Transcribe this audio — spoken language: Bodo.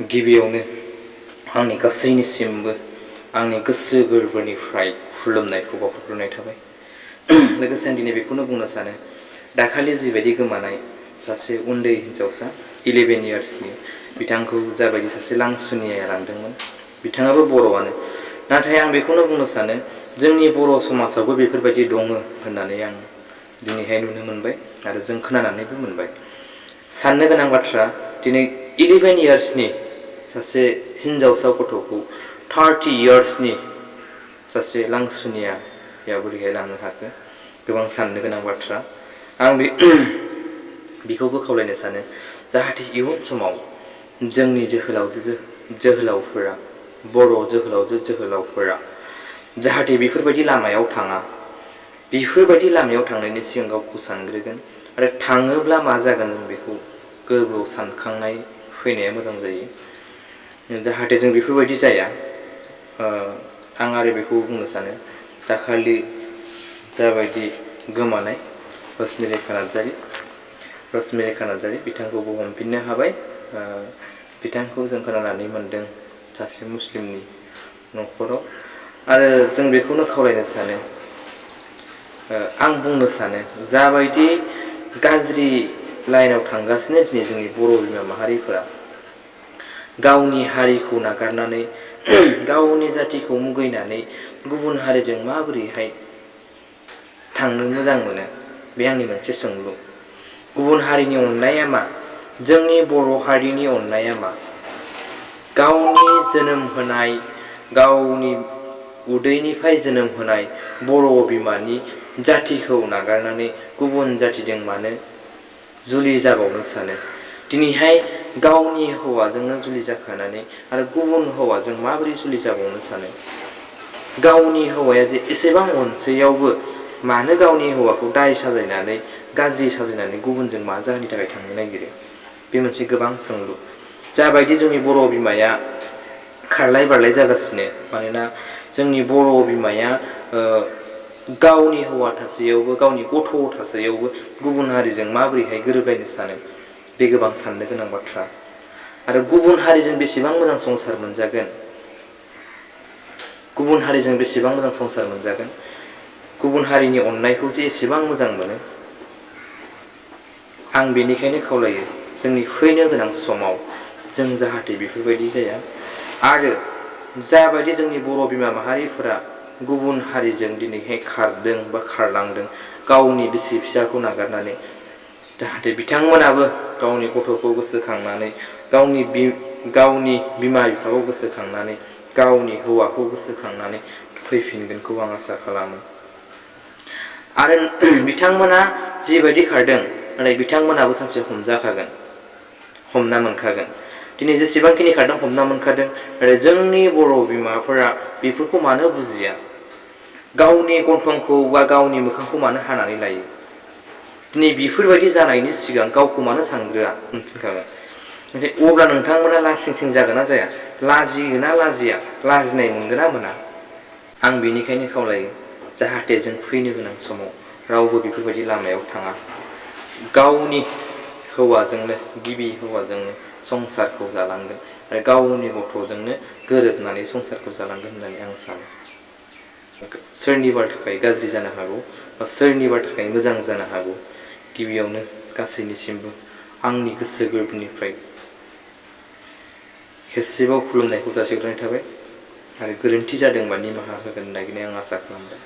गिबियावनो आंनि गासैनिसिमबो आंनि गोसो गोरबोनिफ्राय खुलुमनायखौ बावहरग्रोनाय थाबाय। लोगोसे आं दिनै बेखौनो बुंनो सानो, दाखालि जिबायदि गोमानाय सासे उन्दै हिन्जावसा 11 इयार्सनि बिथांखौ जाबायदि सासे लांसुनिया लांदोंमोन, बिथाङाबो बर'आनो। नाथाय आं बेखौनो बुंनो सानो, जोंनि बर' समाजावबो बेफोरबायदि दङ होननानै आं दिनैहाय नुनो मोनबाय आरो जों खोनानानैबो मोनबाय। साननो गोनां बाथ्रा, दिनै 11 इयार्सनि सासे हिन्जावसा गथ'खौ 30 इयार्सनि सासे लांसुनिया बोरैहाय लांनो हाखो, गोबां साननो गोनां बाथ्रा। आं बेखौबो खावलायनो सानो, जाहाथे इयुन समाव जोंनि जोहोलावफोरा, बर' जोहोलावफोरा जाहाथे बेफोरबायदि लामायाव थाङा, बेफोरबायदि लामायाव थांनायनि सिगां गावखौ सानग्रोगोन आरो थाङोब्ला मा जागोन जों बेखौ गोरबोआव सानखांनाय फैनाया मोजां जायो, जाहाथे जों बेफोरबायदि जाया। आं आरो बेखौ बुंनो सानो, दाखालि जाबायदि गोमानाय रश्मिरेखा नार्जारि बिथांखौबो हमफिननो हाबाय। बिथांखौ जों खोनानानै मोनदों सासे मुस्लिमनि न'खराव। आरो जों बेखौनो खावलायनो सानो, आं बुंनो सानो, जाबायदि गाज्रि लाइनाव थांगासिनो दिनै जोंनि बर' बिमा माहारिफोरा, गावनि हारिखौ नागारनानै, गावनि जाथिखौ मुगैनानै गुबुन हारिजों माबोरैहाय थांनो मोजां मोनो, बे आंनि मोनसे सोंलु। गुबुन हारिनि अननाया मा? जोंनि बर' हारिनि अननाया मा? गावनि जोनोम होनाय, गावनि उदैनिफ्राय जोनोम होनाय बर' बिमानि जाथिखौ नागारनानै गुबुन जातिजों मानो जुलि जाबावनो सानो? दिनैहाय गावनि हौवाजोंनो जुलि जाखानानै आरो गुबुन हौवाजों माबोरै जुलि जाबावनो सानो? गावनि हौवाया जे एसेबां अनसेयावबो मानो गावनि हौवाखौ दाय साजायनानै, गाज्रि साजायनानै गुबुनजों मा जाहोननि थाखाय थांनो नागिरो? बे मोनसे गोबां सोंलु। जाबायदि जोंनि बर' बिमाया खारलाय बारलाय जागासिनो, मानोना जोंनि बर' बिमाया गावनि हौवा थासेयावबो, गावनि गथ' थासेयावबो गुबुन हारिजों माबोरैहाय गोरोबलायनो सानो? बे गोबां साननो गोनां बाथ्रा। आरो गुबुन हारिजों बेसेबां मोजां संसार मोनजागोन? गुबुन हारिजों बेसेबां मोजां संसार मोनजागोन? गुबुन हारिनि अननायखौ जे एसेबां मोजां मोनो। आं बेनिखायनो खावलायो, जोंनि फैनो गोनां समाव जों जाहाथे बेफोरबायदि जाया। आरो जाबायदि जोंनि बर' बिमा माहारिफोरा गुबुन हारिजों दिनैहाय खारदों बा खारलांदों, गावनि बिसि फिसाखौ नागारनानै, जाहाथे बिथांमोनाबो गावनि गथ'खौ गोसोखांनानै, गावनि बिमा बिफाखौ गोसोखांनानै, गावनि हौवाखौ गोसोखांनानै फैफिनगोनखौ आं आसा खालामो। आरो बिथांमोना जिबायदि खारदों, नाथाय बिथांमोनाबो सानसे हमजाखागोन, हमना मोनखागोन। दिनै जेसेबांखिनि खारदों हमना मोनखादों। आरो जोंनि बर' बिमाफोरा बेफोरखौ मानो बुजिया? गावनि गन्थंखौ बा गावनि मोखांखौ मानो हानानै लायो? दिनै बेफोरबायदि जानायनि सिगां गावखौ मानो सानग्रोआ? मोनफिनखागोन। नाथाय अब्ला नोंथांमोना लासिं सिं जागोन ना जाया? लाजिगोन ना लाजिया? लाजिनाय मोनगोन ना मोना? आं बेनिखायनो खावलायो, जाहाथे जों फैनो गोनां समाव रावबो बेफोरबायदि लामायाव थाङा, गावनि हौवाजोंनो, गिबि हौवाजोंनो संसारखौ जालांगोन आरो गावनि गथ'जोंनो गोरोबनानै संसारखौ जालांगोन होननानै आं सानो। सोरनिबा थाखाय गाज्रि जानो हागौ बा सोरनिबा थाखाय मोजां जानो हागौ। गिबियावनो गासैनिसिमबो आंनि गोसो गोरबोनिफ्राय खेबसेबाव खुलुमनायखौ जासिहरनाय थाबाय। आरो गोरोन्थि जादोंबा निमाहा होगोन होननानै आं आसा खालामबाय।